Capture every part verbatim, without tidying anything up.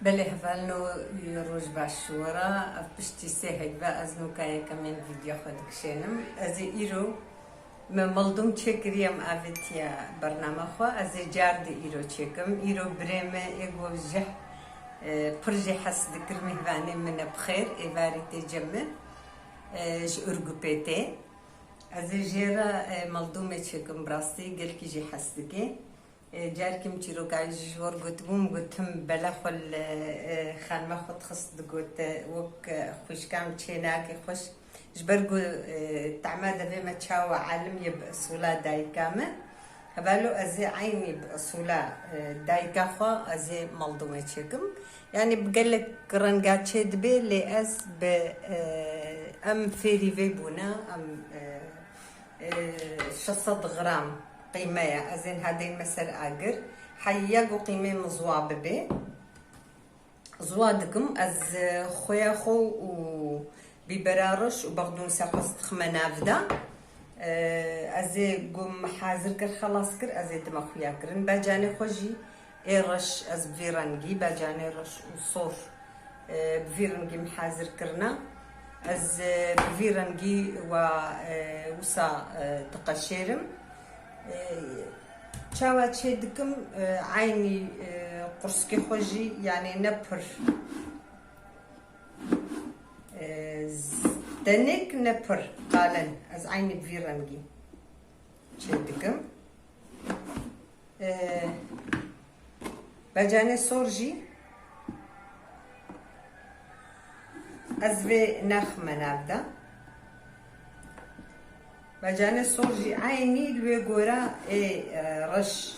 Belê hevalno, roj baş ji we re. Ev piştî sê heyve ez nûka yekemîn vîdyo xwe dikişênim. Ez ê îro me mildûm çêkiriye, em avêtiye bername xwe. Ez ê car di îro çêkim. Îro birê me ê ku jeh, e, pir jê hes dikir, mêvanê min e, bi xêr êvarî tê cem min, e, ji Urgupê tê. Ez ê jê re, e, mildûmê çêkim, bi rastî gelkî jê hes dike. E, carkî min çîroka ji we re gotibû, min got, tim bela xwe li, e, xanima xwe dixist, digot, e, wek, e, xwişka min çê nake xweş. Ji ber ku, e, tema devê me çawa alim ye bi usûla dayika me. Hevalo ez ê eynî bi usûla, e, dayika xwe ez ê mildûmê çêkim. Yanî bi gelek renga çê dibe, lê ez bi, e, em fêrî vê bûne, em, e, e, şeş sed gram qîme ye. Ez ê niha deyme ser agir. Heya ku qîmê min ziwa bibe. Ziwa dikim, ez, e, xuya xwe û bîbera reş û bexdûnisa xwe dixime nav de. E, ez ê ku min hazir kir, xelas kir, ez ê dime xuya kirin. Bacanê xwe jî ê reş, ez bi vî rengî, bacanê reş û sor, e, bi vî rengî min hazir kirine. Ez, e, bi vî rengî wa, e, wisa, e, diqeşêrim. E, çawa çê dikim, e, eynî, e, qursikê xwe jî, yanî ne pir, e, z-, tenik ne pir qalin. Ez eynî bi vî rengî çê dikim. E, Becanê sor jî ez vê naxime nav de. Becanê sor jî eynî li wê gora ê, e, reş.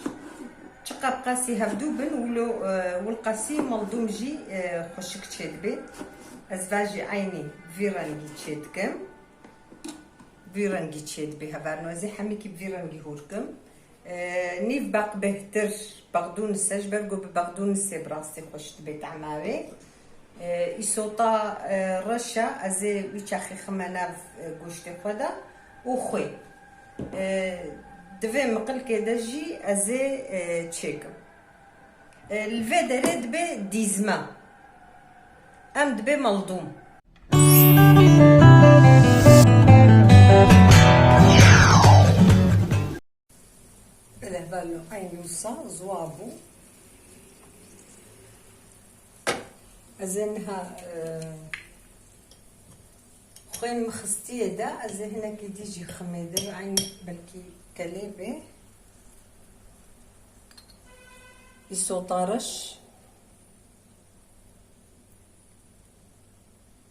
Çiqas qasî hevdû bin, wilo, e, wilqasî mildûm jî, e, xweşik çêdibe. Ez va jî eynî vî rengî çêdikim. Vî rengî çêdibe hevalno. Ez ê hemîkî vî rengî hûr kim. E, nîv beq bêhtir bexdûnis e, ji ber ku bi bexdûnisê bi rastî xweş dibe tema wê. E, îsota, e, reş e, ez ê wî çaxê xime nav, e, goştê xwe de û xwê. E, di vê miqilkê de jî ez ê, e, çêkim. E, li vê derê dibe dîzme. Em dibe mildûm. Belê hevalno, eynî wisa ziwa bû. Ez ê niha, e, xwê min xistiye de, ez ê hinekî dî jî ximê de, eynî belkî kelê bê. Îsota reş.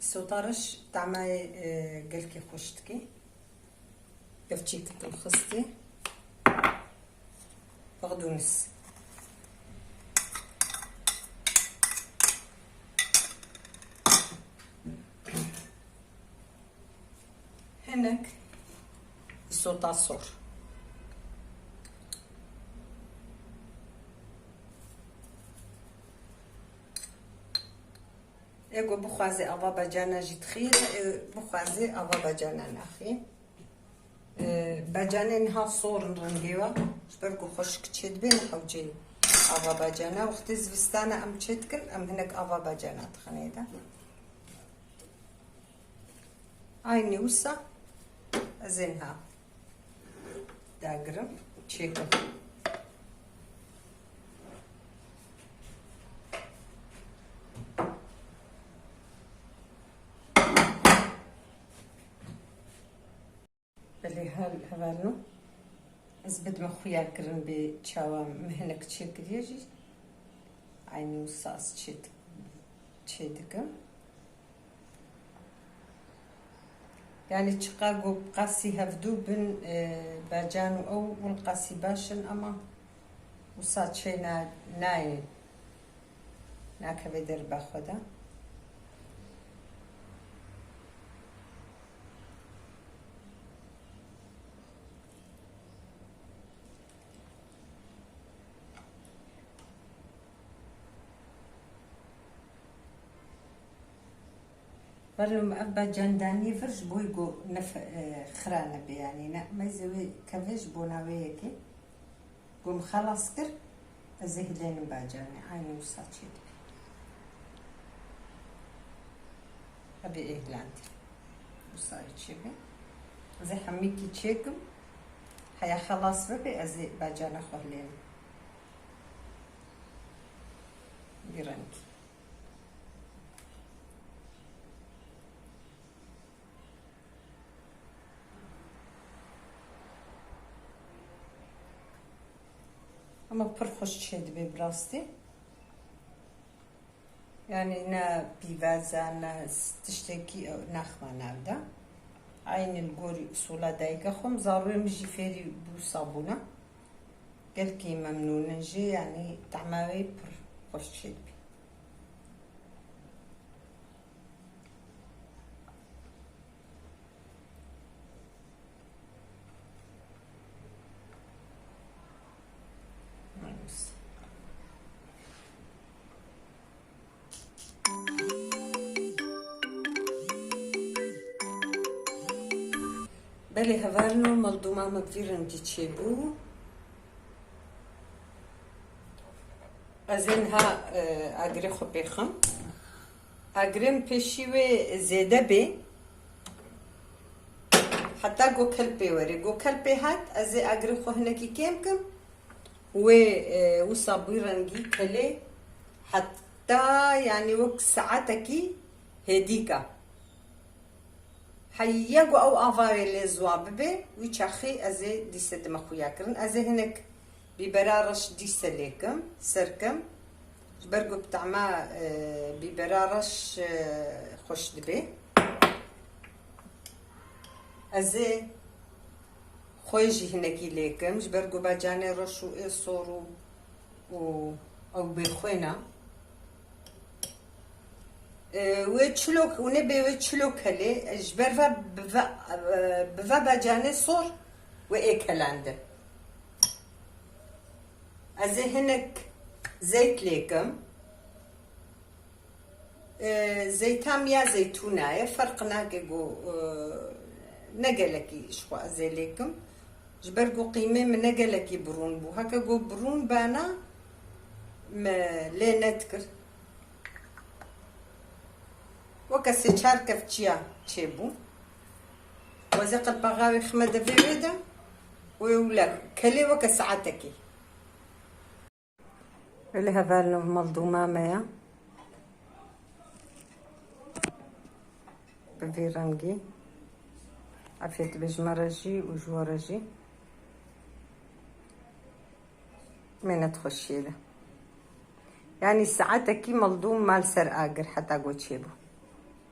Îsota reş tameyê, e, gelkî xweş dike. Kevçî kitim xistî. Bexdûnis. Hinek îsota sor. Ê ku bixwaze ava bacana jî dixî, ê bixwaze ava bacana naxî. Ê, bacanê niha sor in rengê we. Ji ber ku xweşik çêdibe, ne hewcê ava bacana. Wextê zivistana em çêdikin, em hinek ava bacana dixinê de. Aynî wisa ez ê niha dagirim, çêkim. Belê hal hevalno. Ez bidime xuya kirin bê çawa min hinek çêkiriye jî. Aynî wisa ez çê, çê dikim. Yanî çiqa ku qasî hevdû bin, e, bacan û ew wilqasî baş in, ama wisa çê na-, nayê, nakeve derba xwe de. Hevalno, ev bacandanî vir ji bo ku ne fe-, e, xira nebe, yanî ne, meyzê wê keve ji bona wê yekê. Ku min xelas kir, ez ê hilênim bacanê, aynî wisa çêdibe. Bi êhlendî. Wisa çêbû. Ez ê hemîkî çêkim. Heya xelas bibe, ez ê bacana xwe lênim. Bi rengî. Ama pir xweş çêdibe bi rastî. Yanî ne pîvez e, ne s-, tiştekî, e, naxime nav de. Eynî li gorî usûla dayika xwe, zarokê min jî fêrî bû sabûna. Gelkî memnûn in jê, yanî tehma wê pir xweş çêdibî. Belê hevalno, maldûma me bi vî rengî çêbû. Ez ê niha, e, agirê xwe pêxim. Agirê min pêşî wê zêde bê. Heta go kel pê were. Go kel pê hat, ez ê agirê xwe hinekî kêm kim. Wê, e, wisa bî rengî kelê heta, yanî wek saetekî hêdîka. Heya ku ew ava wê lê ziwa bibe, wî çaxî ez ê dîse dime xuya kirin. Ez ê hinek bîbera reş dîse lê kim, ser kim. Ji ber ku bi tehma, e, bîbera reş, e, xweş dibe. Ez ê xwê jî hinekî lê kim, ji ber ku bacanê reş û ê sor û û ew bêxwêna. E, wê çilo, hûn ê bê wê çilo kelê, e, ji ber ve bi ve, e, bi ve bacanê sor wê ê kelande. Ez ê hinek zeyt lê kim. E, zeyta min ya zeytûna ye, ferq nake ku, e, ne gelekî ji xwe ez ê lê kim. Ji ber ku qîmê min ne gelekî birûn bû. Heke ku birûn bana, me lê nedikir. Weke sê çar kevçiya çêbû. Ez ê qelpaxa wê xime devê wê de. Wê wile kelê weke saetekî. Belê hevalno, maldûma me ya. Bi vî rengî. Afiyet be ji me re jî û ji we re jî. Mînet xweşiyê de. Yanî saetekî maldûm ma li ser agir heta go çêbû.